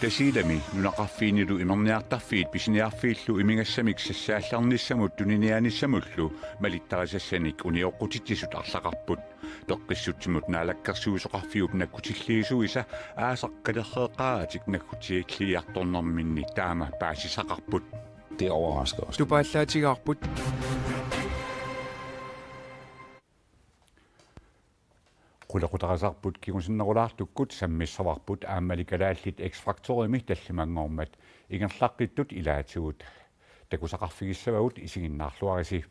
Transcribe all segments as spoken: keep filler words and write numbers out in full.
Tasiilami nunaqarfiinilu imerniartarfiit pisiniarfiillu imigassamik sassaallarnissamut tuniniaanissamullu malittarisassanik unioqqutitsisut arlaqarput. Peqqissutsimut naalakkersuisoqarfiup nakkutilliisuisa aasaq kalerreeqqaaratik nakkutiilliiartornerminni taama paasisaqarput. Det overrasker os. Tupaallaatigaarput. Qulequtarisarput kingusinnerulaartukkut sammissavarput aammali Kalaallit X-Factorimi tallimanngormat ingerlaqqittut ilaatigut takusaqarfigissavagut, isiginnaarluarisi.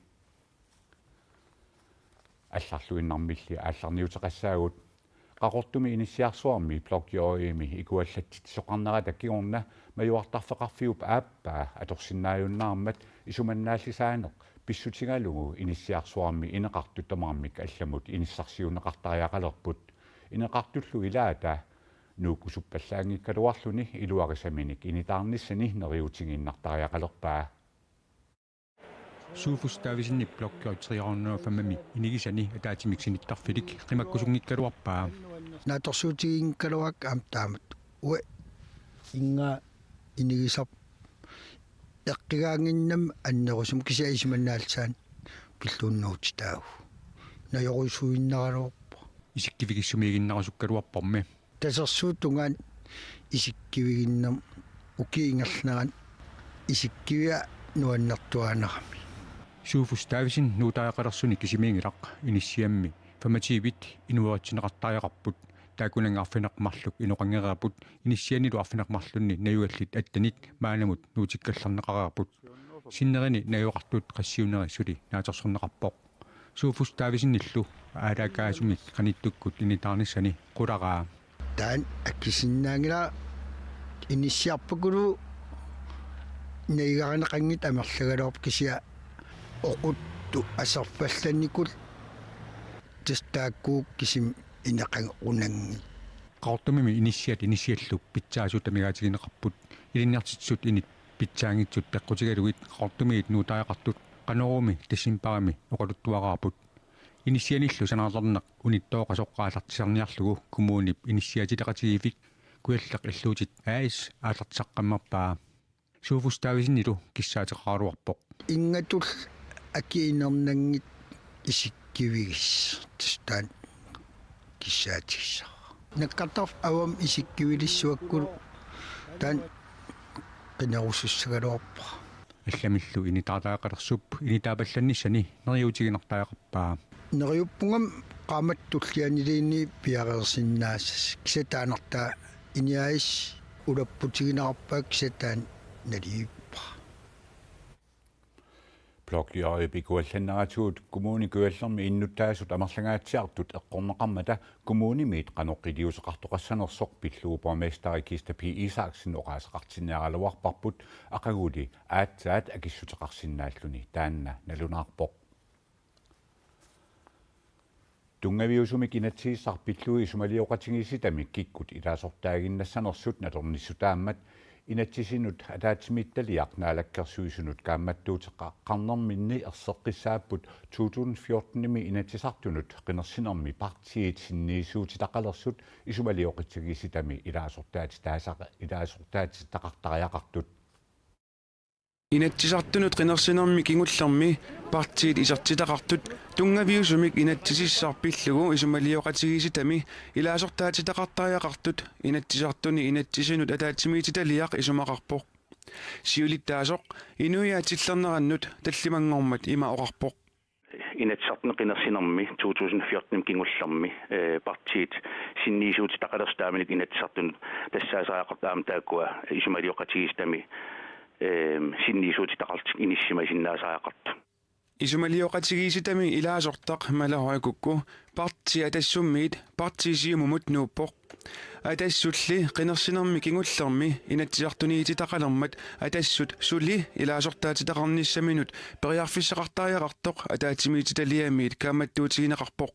Allarluinnarmilli aallarniuteqassaagut. Qaqortumi inissiarsuarmi Blok J-imi ikuallatsitsisoqarnerata kingorna majuartarfeqarfiup aappaa atorsinnaajunnaarmat isumannaallisaaneq pissutigalugu inissiarsuarmi ineqartut tamarmik allamut inissarsiunneqartariaqalerput. Ineqartullu ilaata Nuuk usuppallaanngikkaluarluni iluarisaminik initaarnissani neriuutigiinnartariaqalerpaa. Sofus Davidsenip Blok J tre hundrede og fem-imi inigisani ataatsimik sinittarfilik qimakkusunngikkaluarpaa. Naatsorsuutiginngikkaluarakku aamma taamatut. Uanga ingaa inigisarput eqqigaannginnami annerusumik, kisianni isumannaallisaaneq pillugu nuutitaavugut. Najorusuinnaraluarpoq. Isikkivigissumiiginnarusukkaluarpormi. Tasersuup tungaanut isikkiviginnarmat ukiup ingerlanerani isikkivia nuannertuaannarami. Sofus Davidsen nuutariaqalersuni kisimiinngilaq, inissiammi femogtyvit inueritsinneqartariaqarput. Taakkunannga arfineq-marluk inoqanngeriarput, inissianilu arfineq-marlunni najugallit attenit maannamut nuutikkallarneqareerput. Sinnerini najugaqartut qassiuneri suli naatsorsorneqarpoq. Sofus Davidsenillu aalaakaasumik qanittukkut initaarnissani qularaa. Taanna akisinnaanngilara, inissiarpakuluuvoq najugarineqanngitsut amerlagaluarput, kisianni oquttut aserfallannikut tassa taakku kisimi ineqarunanngillat. Qaqortumimi inissiat inissiallu pitsaasut amigaatigineqarput. Ilinniartitsisut init pitsaanngitsut peqqutigalugit Qaqortumiit nuutariaqartut Qanoroomi decembarimi oqaluttuaraarput. Inissianillu sanaartorneq unittooqasoq aallartisarniarlugu kommunip inissiatitaqatigiiffik Kujalleq Illuutit A/S aallartisaqqammerpaa. Sofus Davidsenilu kissaateqaraluarpoq. Ingatul aki inernanngitsut isikkivigissut, tassa taanna kissaatigissavara. Nakkartarfik avammut isikkivilissuakkulu taanna qinerusussagaluarpara. Allamillu initaatariaqalersup initaapallannissani neriuutiginartariaqarpaa. Neriuppunga qaammatit tullianiliinni piareersinnaassasut, kisianni taannartaa iniaasat ulapputigineqarpaa, kisianni taanna naligippara. Blok J-ip ikuallanneratigut Kommune Kujallermi innuttaasut amerlangaatsiartut eqqorneqarmata kommunimiit qanoq iliuuseqartoqassanersoq pillugu borgmesteri Kista P. Isaksen oqaaseqartinniaraluarparput, aqaguli aatsaat akissuteqarsinnaalluni taanna nalunaarpoq. Tunngaviusumik inatsisissaq pillugu isumalioqatigiissitami kikkut ilaasortaaginnassanersut nalornissutaammat inatsisinut ataatsimiititaliaq naalakkersuisunut kaammattuuteqaqqaarnerminni erseqqissaapput to tusind fjorten-imi Inatsisartunut qinersinermi partiit sinniisuutitaqalersut isumalioqatigiissitami ilaasortaatitaasa-, ilaasortaatitaqartariaqartut. Inatsisartunut qinersinermi kingullermi partiit isertitaqartut tunngaviusumik inatsisissaq pillugu isumalioqatigiissitami ilaasortaatitaqartariaqartut Inatsisartuni inatsisinut ataatsimiititaliaq isumaqarpoq. Siulittaasoq inuiaat tillernerannut tallimanngormat ima oqarpoq. Inatsisartunut qinersinermi to tusind fjorten kingullermi, eh, partiit sinniisuutitaqalersut taamanikkut Inatsisartunut tassaasariaqartut aamma taakkua isumalioqatigiissitami, eh, sinniisuutitaqarlutik inissisimasinnaassariaqartut. Isumalioqatigiissitami ilaasortaq Mala Høy Kúko Partii Atassummiit Partii Siumumut nuuppoq. Atassulli qinersinermi kingullermi Inatsisartuniititaqalermat Atassut suli ilaasortaatitaqarnissaminut periarfissaqartariaqartoq ataatsimiititaliamiit kaammattuutigineqarpoq.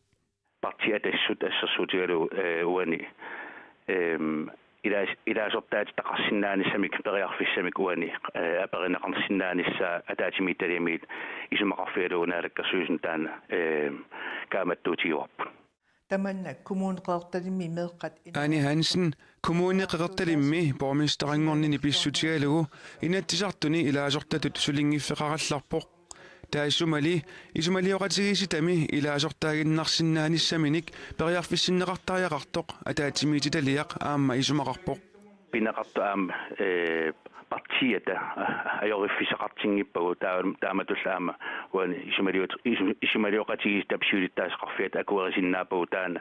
Partii Atassut assersuutigalugu, eh, uani, ehm, ilaas-, ilaasortaatitaqarsinnaanissamik periarfissamik uani, eh, aperineqarsinnaanissaa ataatsimiititaliamiit isumaqarfigalugu Naalakkersuisuni taanna, eh, kaammattuutigivarput. Tamanna Kommune Qeqertalimmi meeqqat Ane Hansen, Kommune Qeqertalimmi borgmesterinngornini pissutigalugu Inatsisartuni ilaasortatut sulinngiffeqarallarpoq. Taassumali isumalioqatigiissitami ilaasortaaginnarsinnaanissaminik periarfissinneqartariaqartoq ataatsimiititaliaq aamma isumaqarpoq. Pineqartoq aamma, ee, partiiata, aa, ajoriffissaqartinngippagu taa-, taamatullu aamma uani isumaliut-, isu-, isumalioqatigiissitap siulittaasaqarfiata akuerisinnaappagu taanna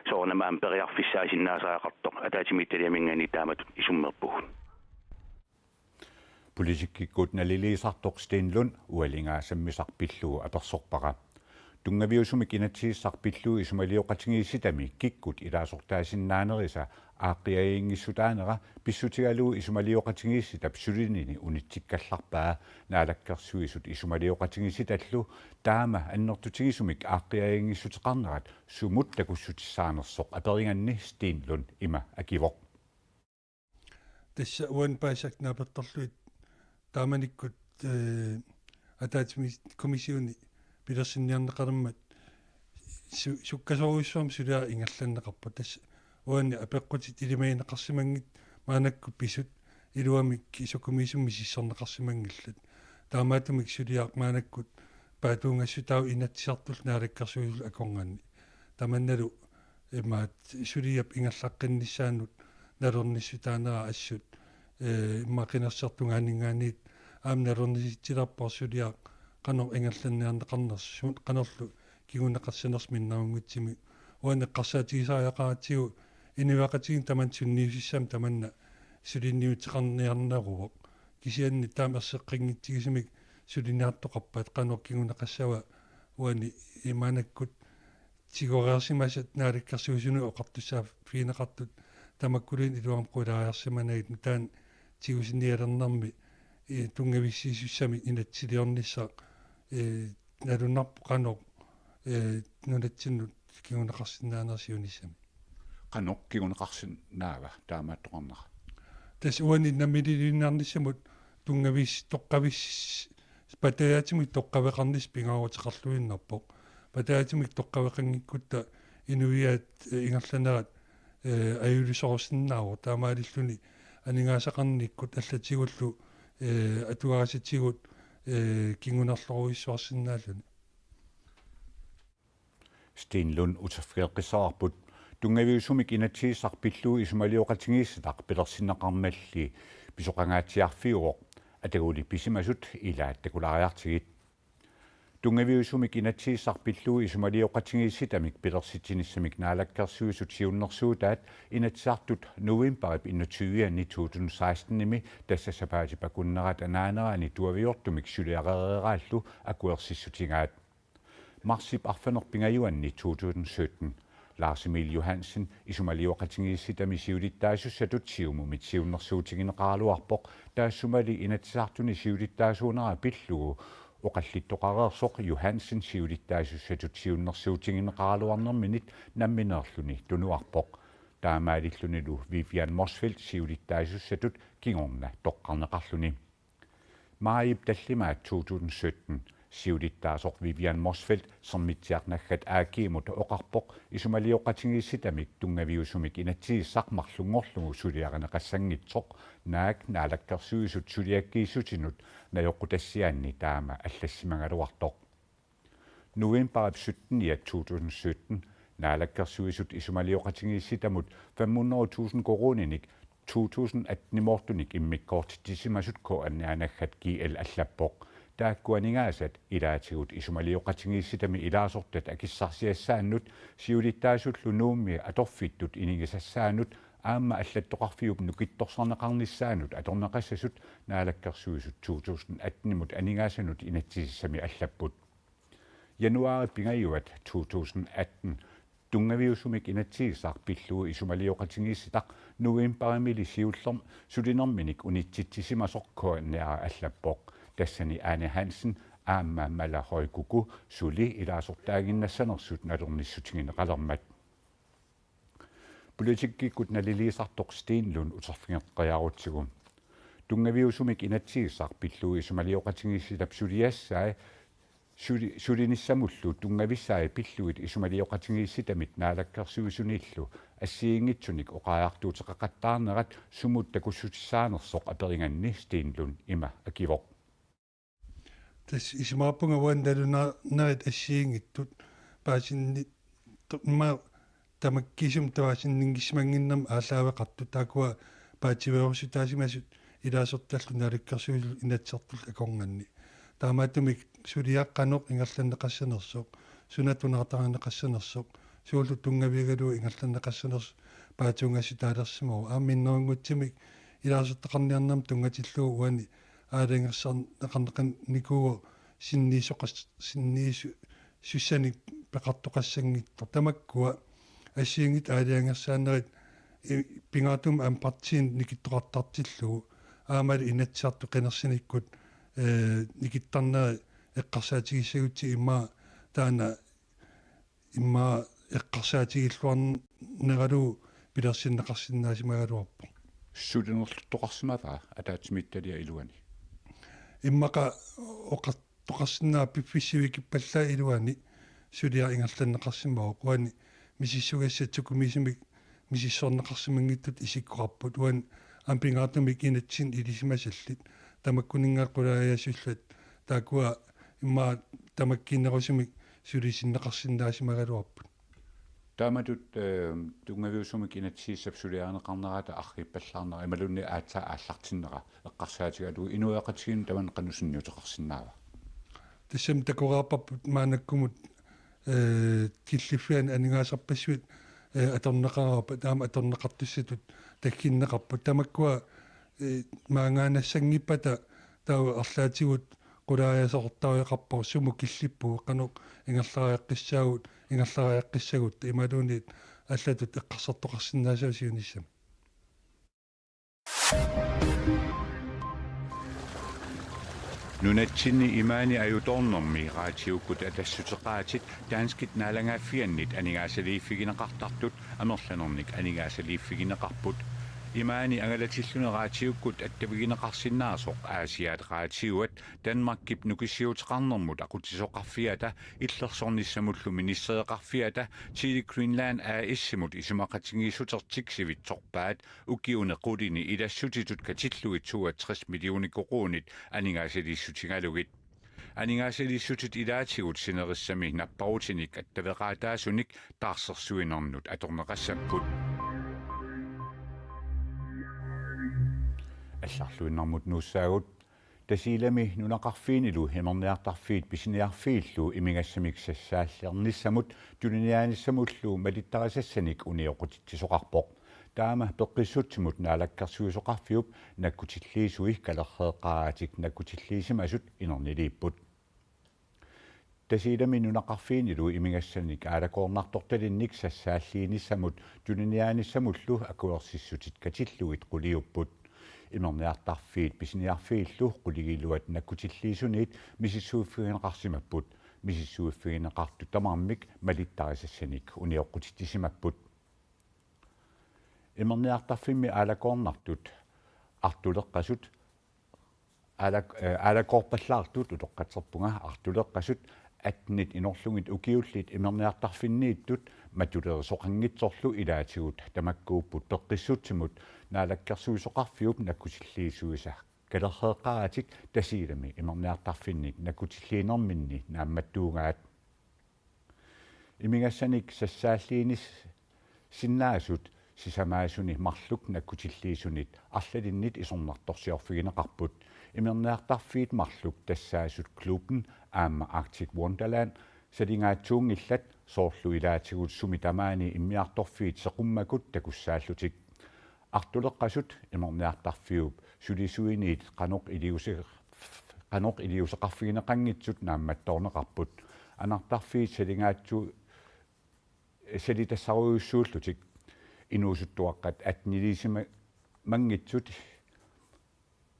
soorunami aamma periarfissaasinnaasariaqartoq ataatsimiititaliaminngaanniit taamatut isummerpugut. Politikkikkut naliliisartoq Sten Lund ualingaa sammisaq pillugu apersorpara. Tunngaviusumik inatsisissaq pillugu isumalioqatigiissitami kikkut ilaasortaasinnaanerisa aaqqiaginngissuutaanera pissutigalugu isumalioqatigiissitap sulinini unitsikkallarpaa. Naalakkersuisut isumalioqatigiissitallu taama annertutigisumik aaqqiaginngissuteqarnerat sumut takussutissaanersoq aperiganni Sten Lund ima akivoq. Tassa uani paasisakka naapertorlugit taamanikkut, ee, ataatsimi-, kommissioni pilersinniarneqalermat su-, sukkasoorujussuarmik suliaq ingerlanneqarpoq. Tassa uani apeqqutit ilimagineqarsimanngitsut maannakkut pisut iluamik sukumiisumik misissorneqarsimanngillat. Taamaattumik suliaq maannakkut paatuungassutaavoq Inatsisartullu Naalakkersuisullu akornanni. Tamannalu imaat suliap ingerlaqqinnissaanut nalornissutaanera assut, ee, immaqa qinersinertungaaninngaanniit aamma nalornisitsilerpoq suliaq qanoq ingerlanniarneqarnersoq, qanorlu kinguneqarsinersoq minnerunngitsumik. Uani eqqarsaatigisariaqaratsigu inuiaqatigiinni tamanna sunniusissamik tamanna suliniuteqarniarneruvoq. Kisianni taama erseqqinngitsuusimasumik suliniartoqarpat qanoq kinguneqassava uani imaannakkut tigoreersimasat Naalakkersuisunut oqartussaaffigineqartut tamakkuluunniit iluamik qulaajarsimanagit nutaanik tigusinialernermi, ee, tunngavissiisussamik inatsisiliornissaq, ee, nalunnarpoq qanoq, ee, nunatsinnut kinguneqarsinnaaneq siunissami. Qanoq kinguneqarsinnaava taamaattoqarnera? Tassa uani namminiiliinnarnissamut tunngavis-, toqqavis-, patajaatsumik toqqaveqarnissaq pingaaruteqarluinnarpoq. Patajaatsumik toqqaveqanngikkutta inuiaat, ee, ingerlanerat, ee, ajuulisoorsinnaavoq, taamaalilluni aningaasaqarnikkut allatigullu, ee, atugarisatigut, ee, kingunerlorujussuarsinnaalluni. Sten Lund uterfigeqqissavarput. Tunngaviusumik inatsisissaq pillugu isumalioqatigiissitaq pilersinneqarmalli pisoqangaatsiarfiuvoq. Ataguli pisimasut ilaat takulaariartigit. Tunngaviusumik inatsisissaq pillugu isumalioqatigiissitamik pilersitsinissamik Naalakkersuisut siunnersuutaat Inatsisartut novembarip enogtyve-anni to tusind seksten-imi tassa sapaatip akunnerata naanerani tuaviortumik suliarereeraallu akuersissutigaat. Marsip arfineq-pingajuanni to tusind sytten. Lars Emil Johansen, isumalioqatigiissitami siulittaasussatut Siumumit siunnersuutigineqaraluarpoq, taassumali Inatsisartuni siulittaasuunera pillugu oqallittoqareersoq Johansen siulittaasussatut siunnersuutigineqaraluarnerminit nammineerluni tunuarpoq. Taamaalillunilu Vivian Motzfeldt siulittaasussatut kingorna toqqarneqarluni. Maajip tallimaat to tusind sytten siulittaasoq Vivian Motzfeldt Sermitsiaq.gl-imut oqarpoq isumalioqatigiissitamik tunngaviusumik inatsisissaq marlunngorlugu suliarineqassanngitsoq, naak Naalakkersuisut suliakkiissutinut najoqqutassiaanni taama allassimagaluartoq. Novembarip sytten-iat to tusind sytten Naalakkersuisut isumalioqatigiissitamut fem hundrede tusind koruuninik to tusind atten-imoortunik immikkoortitsisimasut K N R.gl allappoq. Taakku aningaasat ilaatigut isumalioqatigiissitami ilaasortat akissarsiassaannut siulittaasullu Nuummi atorfittut inigisassaannut aamma allattoqarfiup nukittorsarneqarnissaanut atorneqassasut Naalakkersuisut to tusind atten-imut aningaasanut inatsisissami allapput. Januaarip pingajuat to tusind atten tunngaviusumik inatsisissaq pillugu isumalioqatigiissitaq novembarimili siullermik sulinerminik unitsitsisimasoq K N R allappoq. Tassani Ane Hansen aamma Mala Høy Kúko suli ilaasortaaginnassanersut nalornissutigineqalermat. Politikkikkut naliliisartoq Sten Lund uterfigeqqeriarutsigu. Tunngaviusumik inatsisissaq pillugu isumalioqatigiissitap suliassai Suli-, sulinissamullu tunngavissaat pillugit isumalioqatigiissitamit naalakkersuisuniillu assigiinngitsunik oqariartuuteqaqattaarnerat sumut takussutissaanersoq aperiganni Stenlund ima akivoq. Tassa isumaqarpunga uani nalunaanerit assigiinngitsut paasinni to-, ima tamakkiisumik tavaasinninngissisimanngimmat aallaaveqartut taakkua paatsiveerussutaasimasut ilaasortallu naalakkersuisullu Inatsisartullu akornanni. Taamaattumik suliaq qanoq ingerlanneqassanersoq, suna tunaartarineqassanersoq, suullu tunngavigalugu ingerlanneqassanersoq paatsuungassutaalersimavoq. Aamma minnerunngitsumik ilaasortaqarniarnermut tunngatillugu uani aalajangersarneqarnikuuvoq sinniisoqas-, sinniisu-, -sussanik peqartoqassanngitsoq. Tamakkua assigiinngitsut aalajangersaanerit i-, pingaartumik aamma partiinut nikittoqartartillugu aammalu Inatsisartut qinersinikkut, ee, nikittarneri eqqarsaatigissagutsigit immaqa taanna immaqa eqqarsaatigilluarneralugu pilersinneqarsinnaasimagaluarpoq. Sulinerluttoqarsimavaa ataatsimiititaliap iluani? Immaqa oqartoqarsinnaavoq piffissaq sivikippallaap iluani suliaq ingerlanneqarsimavoq. Uani misissugassat sukumiisumik misissorneqarsimanngitsutut isikkoqarput. Uani aamma pingaartumik inatsisinni ilisimasallit tamakkuninnga qulaajasullutik taakkua immaqa tamakkiinerusumik sulisinneqarsinnaasimagaluarput. Taamatut, ee, tunngaviusumik inatsisissap suliarineqarnerata arriippallaarnera imaluunniit aatsaat aallartinnera eqqarsaatigalugu inuiaqatigiinnut tamanna qanoq sunniuteqarsinnaava? Tassami takoreerparput maannakkumut, ee, killiffiani aningaasarpassuit, ee, atorneqareerput, taama atorneqartussatut tagginneqarput. Tamakkua, ee, maangaannassanngippata taava arlaatigut qulaajasoqartariaqarpoq sumut killippugut, qanoq ingerlariaqqissaagut, ingerlariaqqissagutta imaluunniit allatut eqqarsartoqarsinnaasavut siunissami. Nunatsinni imaani ajutoornermi raatiukkut atassuteqaatit danskit naalagaaffiannit aningaasaliiffigineqartartut amerlanernik aningaasaliiffigineqarput. Imaani angalatilluni raatiukkut attavigineqarsinnaasoq Aasiaat Raatiuat Danmarkip nukissiuteqarnermut aqutsisoqarfiata illersornissamullu ministereqarfiata Tele Greenland A/S-imut isumaqatigiissutertik sivitsorpaat ukiuni qulini ilassutitut katillugit toogtres millioner koruunit aningaasaliissutigalugit. Aningaasaliissutit ilaatigut sinerissami napparutinik attaveqaataasunik taarsersuinermut atorneqassapput. Allarluinnarmut nuussaagut. Tasiilami nunaqarfiinilu imerniartarfiit pisiniarfiillu imigassamik sassaalliornissamut tuniniaanissamullu malittarisassanik unioqqutitsisoqarpoq. Taama peqqissutsimut naalakkersuisoqarfiup nakkutilliisui kalerreeqqaaratik nakkutilliisimasut inerniliipput. Tasiilami nunaqarfiinilu imigassanik aalakoornartortalinnik sassaalliinissamut tuniniaanissamullu akuersissutit katillugit quliupput. Imerniartarfiit pisiniarfiillu qulingiluat nakkutilliisuniit misissuiffigineqarsimapput. Misissuiffigineqartut tamarmik malittarisassanik unioqqutitsisimapput. Imerniartarfimmi aalakoornartut artuleqqasut aala-, eh, aalakoorpallaartut utoqqatserpunga artuleqqasut attenit inorlugit ukiullit imerniartarfinniittut matulerisoqanngitsorlu ilaatigut tamakkuupput peqqissutsimut naalakkersuisoqarfiup nakkutilliisuisa kalerreeqqaaratik Tasiilami imerniartarfinnik nakkutilliinerminni naammattuugaat. Imigassanik sassaalliinis-, sinnaasut sisamaasuni marluk nakkutilliisunit arlalinnit isornartorsiorfigineqarput. Imerniartarfiit marluk tassaasut Klubben aamma Arctic Wonderland salingaatsuunngillat soorlu ilaatigut sumi tamaani immiartorfiit seqummakut takussaallutik. Artuleqqasut imerniartarfiup sulisuiniit qanoq iliuse-, qanoq iliuuseqarfigineqanngitsut naammattoorneqarput. Anartarfiit salingaatsu-, salitassarujussuullutik inuusuttuaqqat atteniliisima-, manngitsut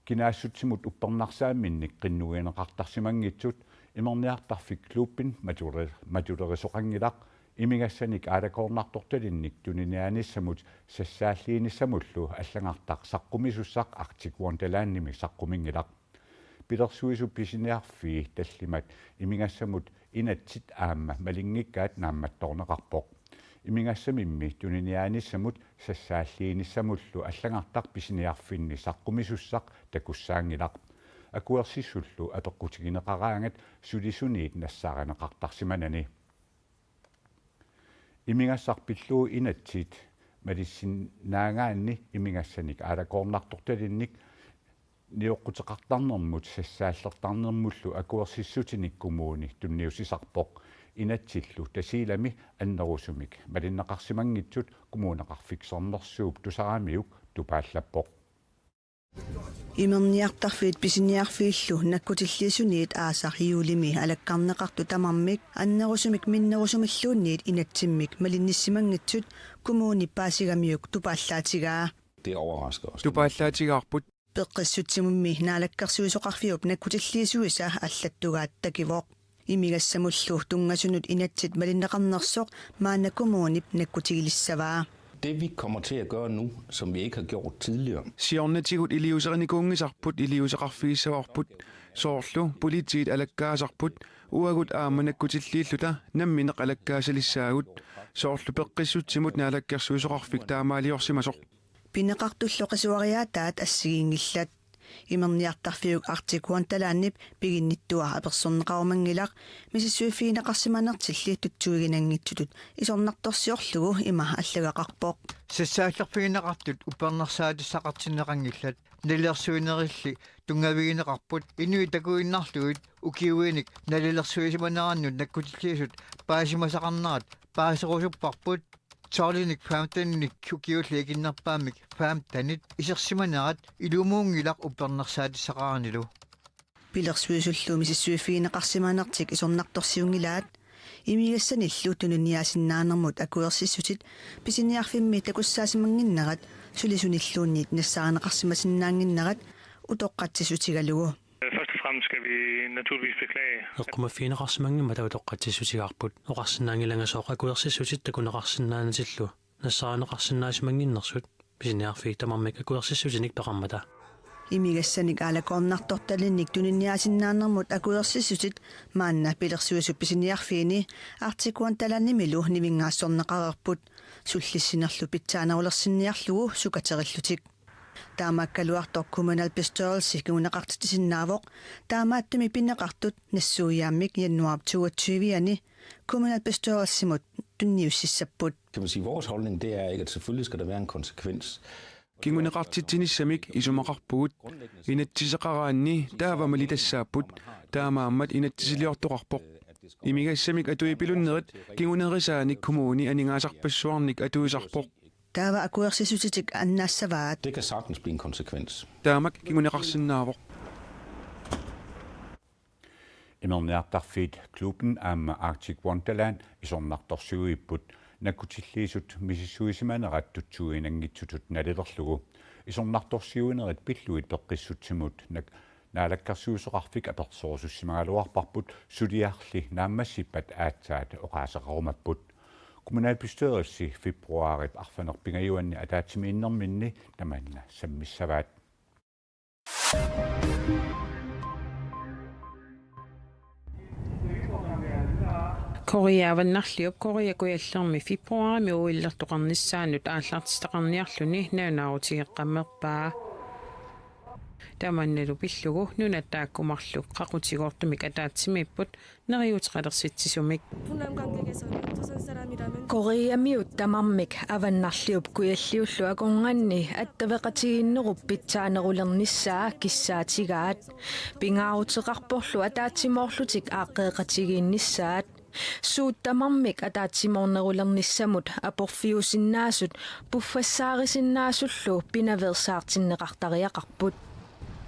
kinaassutsimut uppernarsaamminnik qinnuigineqartarsimanngitsut. Imerniartarfik Klubben matule-, matulerisoqanngilaq imigassanik aalakoornartortalinnik tuniniaanissamut sassaalliinissamullu allagartaq saqqumisussaq Arctic Wonderlandimi saqquminngilaq. Pilersuisup pisiniarfii tallimat imigassamut inatsit aamma malinngikkaat naammattoorneqarpoq. Imigassamimmi tuniniaanissamut sassaalliinissamullu allagartaq pisiniarfinni saqqumisussaq takussaanngilaq. Akuersissullu apeqqutigineqaraangat sulisuniit nassaarineqartarsimanani. Imigassaq pillugu inatsit malissinnaagaanni imigassanik aalakoornartortalinnik nioqquteqartarnermut sassaallertarnermullu akuersissutinik kommuni tunniussisarpoq. Inatsillu Tasiilami annerusumik malinneqarsimanngitsut Kommuneqarfik Sermersuup tusaramiuk tupaallappoq. Imerniartarfiit pisiniarfiillu nakkutilliisuniit aasaq juulimi alakkarneqartut tamarmik annerusumik minnerusumilluunniit inatsimmik malinnissimanngitsut kommunip paasigamiuk tupaallaatigaa. Det overrasker os. Tupaallaatigaarput. Peqqissutsimummi Naalakkersuisoqarfiup nakkutilliisuisa allattugaat takivoq. Imigassamullu tunngasunut inatsit malinneqarnersoq maanna kommunip nakkutigilissavaa. Det vi kommer til at gøre nu, som vi ikke har gjort tidligere. Siornatigut iliuuserinikuunngisarput iliuuseqarfigissavarput, soorlu politiit alakkaasarput, uagut aamma nakkutilliilluta nammineq alakkaassalissaagut, soorlu peqqissutsimut naalakkersuisoqarfik taamaaliorsimasoq. Pineqartullu qisuariaataat assigiinngillat. Imerniartarfiup Arctic Wonderlandip piginnittua apersorneqarumanngilaq, misissuiffigineqarsimanertilli tutsuiginanngitsutut isornartorsiorlugu ima allagaqarpoq. Sassaallerfigineqartut uppernarsaatissaaqartinneqanngillat, nalilersuinerilli tunngavigineqarput, inuit takuinnarlugit ukiuinik nalilersuisimanerannut nakkutilliisut paasimasaqarnerat paaserusupparput. Tolvinik femteninik ukiulli ikinnerpaamik femtenit isersimanerat ilumuunngilaq uppernarsaatissaaqaranilu. Pilersuisullu misissuiffigineqarsimanertik isornartorsiunngilaat, imigassanillu tuniniaasinnaanermut akuersissutit pisiniarfimmi takussaasimannginnerat sulisunilluunniit nassaarineqarsimasinnaannginnerat utoqqatsissutigalugu. Først og fremmest skal vi naturligvis beklage. Eqqumaffigineqarsimanngimmata utoqqatsissutigaarput, oqarsinnaanngilangasooq akuersissutit takuneqarsinnaanatillu nassaarineqarsinnaasimannginnersut pisiniarfiit tamarmik akuersissutinik peqarmata. Imigassanik aalakoornartortalinnik tuniniaasinnaanermut akuersissutit maanna pilersuisup pisiniarfiini Arctic Wonderlandimilu nivinngaassorneqareerput, sullissinerlu pitsaanerulersinniarlugu sukaterillutik. Taamaakkaluartoq kommunalbestyrelse kinguneqartitsisinnaavoq, taamaattumik pineqartut nassuiaammik januar toogtyve-ani kommunalbestyrelsimut tunniussissapput. Kan man sige, vores holdning, det er ikke, at selvfølgelig skal der være en konsekvens. Kinguneqartitsinissamik isumaqarpugut, inatsiseqaraanni taava malitassaapput, taamaammat inatsisiliortoqarpoq. Imigassamik atuipilunnerit kingunerisaanik kommuni aningaasarpassuarnik atuisarpoq. Taava akuersissutitik annaassavaat. Det kan sagtens blive en konsekvens. Taamak kinguneqarsinnaavoq. Imerniartarfiit Klubben aamma Arctic Wonderland isornartorsiuipput nakkutilliisut misissuisimanerat tutsuiginanngitsutut nalilerlugu. Isornartorsiuinerit pillugit peqqissutsimut nak-, Naalakkersuisoqarfik apersorusussimagaluarparput suliarli naammassippat aatsaat oqaaseqarumapput. Kommunalbestyrelse februarip arfineq-pingajuanni ataatsimiinnerminni tamanna sammissavaat. Korea Avannarliup Korea Kujallermi februarimi O L-ertoqarnissaanut aallartitaqarniarluni nalunaarutigeqqammerpaa. Tamannalu pillugu nunat taakku marluk qaqutigoortumik ataatsimiipput neriuuteqalersitsisumik. Koreamiut tamarmik Avannarliup Kujalliullu akornanni attaveqatigiinnerup pitsaanerulernissaa kissaatigaat. Pingaaruteqarporlu ataatsimoorlutik aaqqeeqatigiinnissaat. Suut tamarmik ataatsimoornerulernissamut aporfiusinnaasut puffassaarissinnaasutullu pinaveersaartinneqartariaqarput.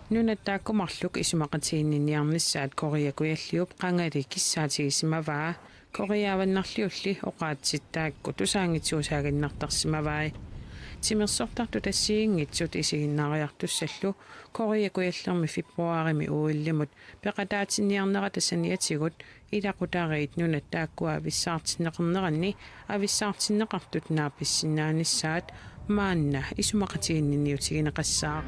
Nunat taakku marluk isumaqatigiinniniarnissaat Korea Kujalliup qangali kissaatigisimavaa. Korea Avannarliulli oqaatsit taakku tusaanngitsuusaaginnartarsimavai. Timersortartut assigiinngitsut isiginnaariartussallu Korea Kujallermi februarimi O L-imut peqataatinniarnerata saniatigut ilaqutariit nunat taakkua avissaartinneqarneranni avissaartinneqartut naapissinnaanissaat maanna isumaqatigiinniniutigineqassaaq.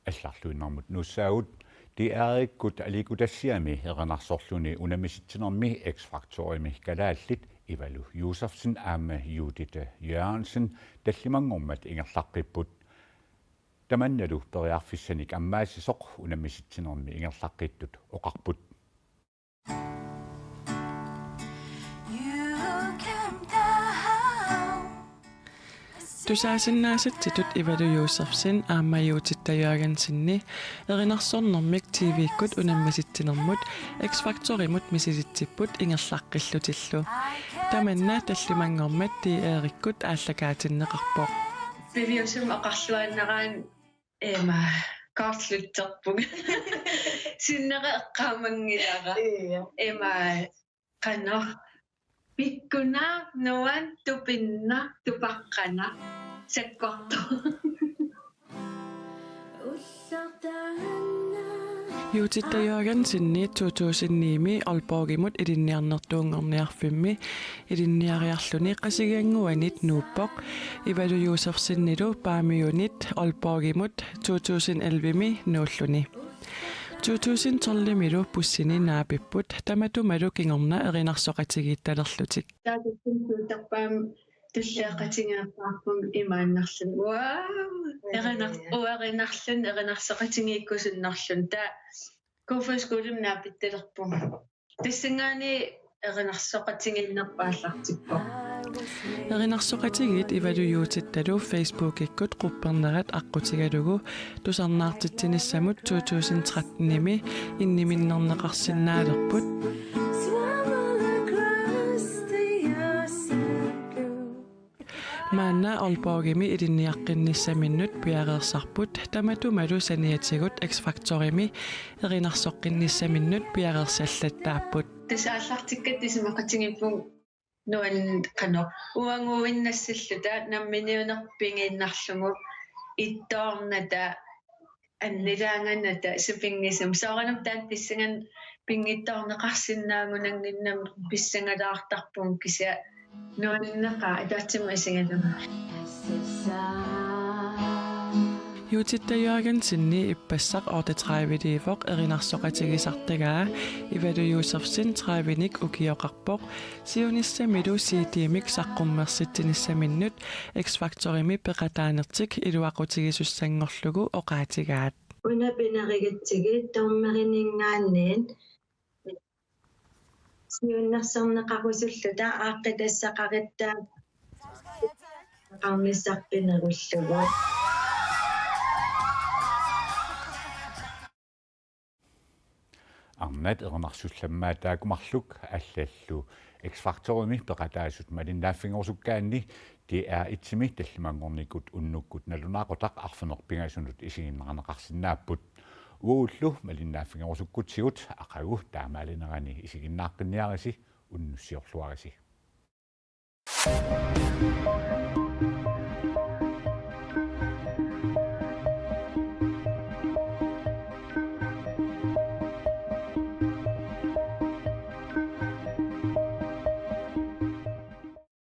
Allarluinnarmut nuussaagut. D R-ikkut aliikkutassiami erinarsorluni unammisitsinermi X-Factorimi kalaallit Ivalu Josefsen aamma Judithe Jørgensen tallimanngormat ingerlaqqipput. Tamannalu periarfissanik ammaassisoq unammisitsinermi ingerlaqqittut oqarput. Tusaasinnaasatsitut Ivalu Josefsen aamma Judithe Jørgensenni erinarsornermik T V-kkut unammisitsinermut X-Factorimut misilitsipput ingerlaqqillutillu. Tamanna tallimanngormat D R-ikkut aallakaatinneqarpoq. Piviusumik oqarluaannaraanni ima, kortluterpunga. Sinnera eqqaamanngilara. Ia. Ima, qanoq. Pikkunaq, nuann, tupinnaq, tupaqqanaq, sakkortoq. Judithe Jørgensenni to tusind ni-mi Aalborgimut ilinniarnertuunngorniarfimmi ilinniariarluni Qasigiannguanit nuuppoq. Ivalu Josefsenilu Paamiunit Aalborgimut to tusind elleve-mi nuulluni. To tusind tolv-imilu bussini naapipput, tamatumalu kingorna erinarsoqatigiittalerlutik. Taava tussiuterpaam tulleqatigiinnarpum imaannarluni. Wow! Erinar-, uerinarluni, erinarsoqatigiikkusunnerluni. Taava Kofoeds Skolemi naapittalerpunga. Tassanngaanniit erinarsoqatigiinnerpaallartippoq. Erinarsoqatigiit Ivalu Judithelu Facebookikkut quppernerat aqqutigalugu tusarnaartitsinissamut to tusind tretten-imi inniminnerneqarsinnaalerput. Maanna Aalborgimi ilinniaqqinnissaminnut piareersarput, tamatumalu saniatigut X-Factorimi erinarsoqqinnissaminnut piareersallattaapput. Tassa aallartikkatta isumaqatigiippugut nuann-, qanoq, uaguinnassalluta namminiunneq pigiinnarlugu ittoornata annilaanganata supinngisumik. Soorunami taanna pissanganaq pinngitsoorneqarsinnaagunannginnami pissangalaartarpugut, kisianni nuanneqaaq ataatsimut isigalugu. Judithe Jørgensenip ippassaq otteogtredive-liivoq erinarsoqatigisartagaa. Ivalu Josefsen tredive-nik ukioqarpoq. Siunissamilu C D-mik saqqummersitsinissaminut X-Factorimi peqataanertik iluaqutigisussanngorlugu oqaatigaat. Una pinerigatsigit dommerininngaanniit siunnersorneqarusulluta aaqqitassaqaratta qarnissaq pinerullugu. Arnat erinarsullammaat taakku marluk allallu X-Factorimi peqataasut malinnaaffigerusukkaanni D R et-imi tallimanngornikkut unnukkut nalunaaqutaq arfineq-pingasunut isiginnaarneqarsinnaapput. Uagullu malinnaaffigerusukkutsigut aqagu taamaalinerani isiginnaaqqinniarisi, unnussiorluarisi.